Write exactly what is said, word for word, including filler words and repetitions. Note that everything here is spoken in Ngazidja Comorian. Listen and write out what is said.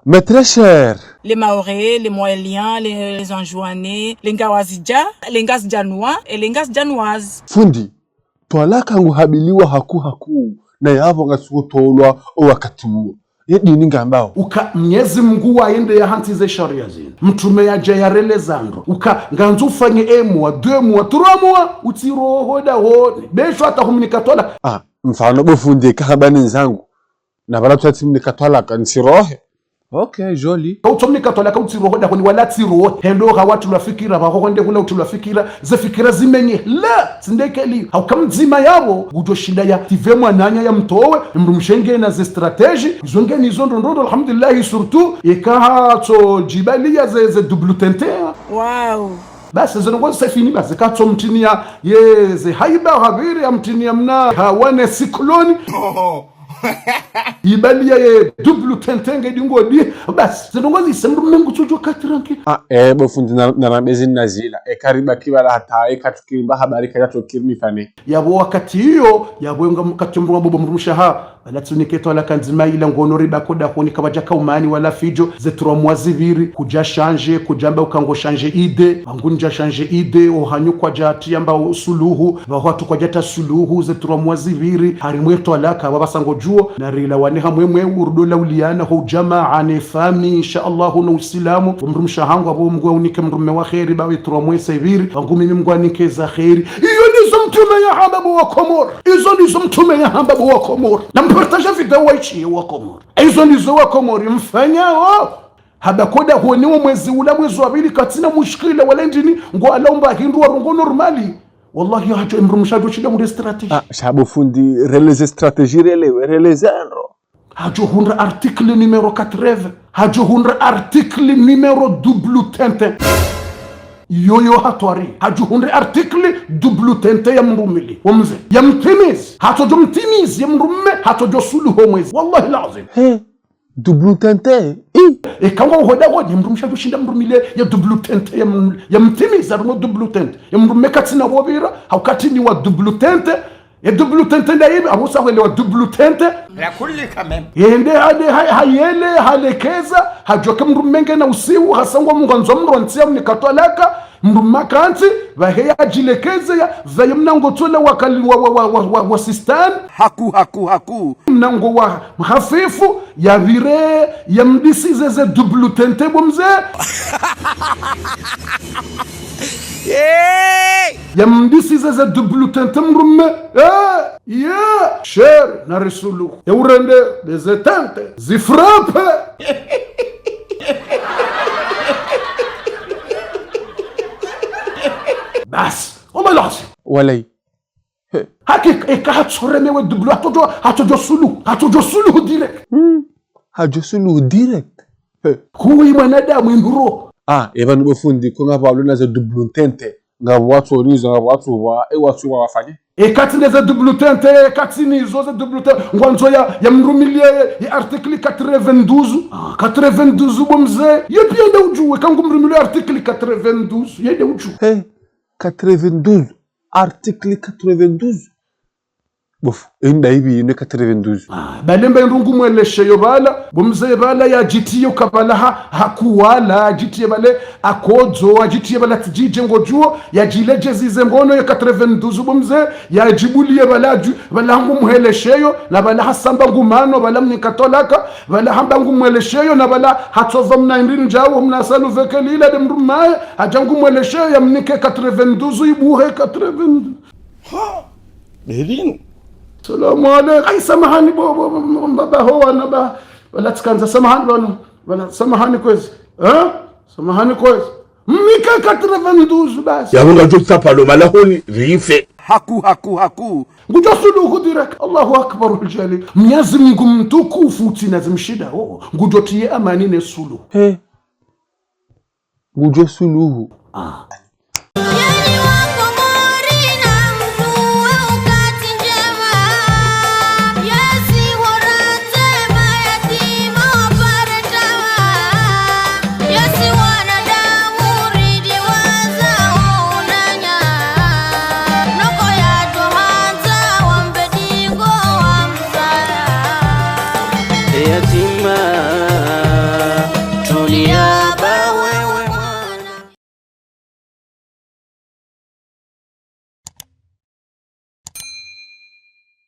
Mes très chers. Les Mahorais, les Mohéliens, les, les Anjouanais, les Ngawazidja, les Ngazidjanois et les Ngazidjanoises. Fundi, twalaka nguhabiliwa haku haku, na yapvo ngasukutolwa o wakati uwo. Ye dini ngambao. Uka Mnyezi Mngu waye nde yahantsize sharia zinu. Mtrume yadja yareleza ndro. Uka ngandzo ufanye un mois, deux mois, trois mois, utsirohe dahoni. Besho hata humnika twalaka. Ah, mfano bo fundi kahamba ni nzangu. Na pvala tsatsi mnika twalaka ntsirohe. Ok, joli. Kautso mnika twalaka utsirohe dahoni wala tsirohe. Hendo hawatrilwa fikira, pvaho honde hula utrilwa fikira, ze fikira zimenye. La, tsi nde kweli. Hauka mdzima yapvo, ngudjo shinda ya tive mwananya ya mtowe, mdrumshe ngena ze stratégie, izo ngeni izo ndrondrondro, alhamdulillahi, surtout, eka hatso djibaliya ze, ze double T N T. Waouh. Basi, ze ndrongo c'est fini, basi, katso mtiniya, ye, ze haiba habiri, ya mtiniya mna, hawane cyclone. Ibaliya ye double T N T ngedi ngodi, basi, ze ndrongo zise mdrume ngutsodjo ka tranquille. Ah, eh, bo fundi na, na rambe zinu nazila, e kariba kibala hata, e katsukirimba habari kadja tsokiri nifanye. Yapvo wakati iyo, yapvo nga mkati mdru wa bobo mdrumshe ha, pvala tsunike twalaka ndzima ila ngono riba ko dahoni kapvadja ka umani wala fidjo, ze trois mois zipviri, kudja changer, kudjamba uka ngo changer idée, wangu ndja changer idée, o hanyu kwadja tsi yamba o suluhu, pvaho hatru kwadja ta suluhu, ze trois mois zipviri, harimwa e twalaka, pvapvasa ngodjuo, na rilawane hamwemwe, urudi lauliyana, ho ujamaa, ne famille, insha Allahu, no usilamu, o mdrumshe hangu, apvo Mngu aunike mdrume wa kheri, ba we trois mois zipviri, wangu mimi Mngu anike za kheri. Izo ndizo mtrume yahamba bo wa Komori. Izo ndizo mtrume yahamba bo wa Komori. Na mpartaje video waishiye wa Komori. Izo ndizo wa Komori mfanyao. Hamba ko dahoni wo mwezi ula mwezi wa pvili katsina mushkila wala ndini ngo alaumba hindru wa rongo normali. Wallahi hadjo emdrumshe hadjo shinda mure stratégie. Ah, sha bo fundi releze stratégie relewe, releze ndro. Hadjo hundra article numéro quatre-vingts. Hadjo hundra article numéro double T N T. Yoyo hatwari. Hadjo hundra article double T N T ya mdrumili. Wo mze. Ya mtimizi. Hatsodjo mtimizi ya mdrume. Hatsodjo suluhu o mwezi. Wallahi lazim. He. Double T N T. I. Eka ngo hoda hoda, mdrumshe hadjo shinda mdrumile ya double T N T ya m-, ya mtimizi, harumwa double T N T. Ya mdrume katsina wopvira, hauka tsini wa double T N T, ya double T N T nda yibi, apvo sa hwele wa double T N T. La kulli quand même. Yende hale, ha-, hayele, halekeza, hadjoka mdrume ngena usiu, hasa ngwa mngu andzo mdru ntsi ya mnika twalaka, mdrume kantsi, pvahe yadjilekeze ya, pvaye mna ngo tsola wakali wa, wa, wa, wa, wa, wa sistan. Haku, haku, haku. Mna ngo wa hafifu, yapvire, ya mdisize ze double T N T bo mze. Hey! Ya mdisize ze double T N T mdrume. Eh, yeah, cher, na risulu. Ya urende, be ze T N T, zi frappe. Basi, o malazi. Walay. Hakika, eka hatsoremewe double, hatsodjo, hatsodjo suluhu, hatsodjo suluhu direct. Hmm. Hadjo suluhu direct. He. Kuwi mwanadamu induro. Ah, eba nubo fundi, ko ngapvo alona ze double T N T. Ngapvo watsu orizo, ngapvo watsu wa, e watsu wa wafanye. Eka tsina ze double T N T, eka tsina izo ze double T N T. Ngwandzo ya, ya mdrumilie, ya article quatre-vingt-douze. Ah, quatre-vingt-douze bo mze. Ye piya nda udjuwe, eka ngu mdrumilie article quatre-vingt-douze. Ye nda udjuwe. He, quatre-vingt-douze. Article quatre-vingt-douze. Bof, inda ibi ine quatre-vingt-douze. Ah, bale mba indru ngu mwelesheyo bala, bo mze bala yadjitiye uka bala ha, hakuwala, yadjitiye bale akodzo, yadjitiye bala tsidjidje ngodjuo, yadjiledjezize ngono ya quatre-vingt-douze bo mze, yadjibuliye bala dju, bala ngu mwelesheyo, na bala hasamba ngu mano, bala mnika twalaka, bala hamba ngu mwelesheyo, na bala hatsova mna indri ndjawo, mna salu veke lila de mdrumaye, hadja ngu mwelesheyo, ya mnike quatre-vingt-douze, ibuhe quatre-vingt-douze. Ha! Belin. Salamu alaikum. Ay, samahani bo, bo, bo, bo, baba ho wana ba. Bala tsikandza samahani bano. Bala samahani kwezi. Ha? Samahani kwezi. Mnike quatre-vingt-douze basi. Ya ngadjo tsapa lo malahoni, rife. Haku, haku, haku. Ngudjo suluhu direct. Allahu Akbar al-Jalil. Mnyezi Mngu mtukufu tsina zimshinda. Oh, ngudjo tiye amani ne suluhu. He. Ngudjo suluhu. Ah.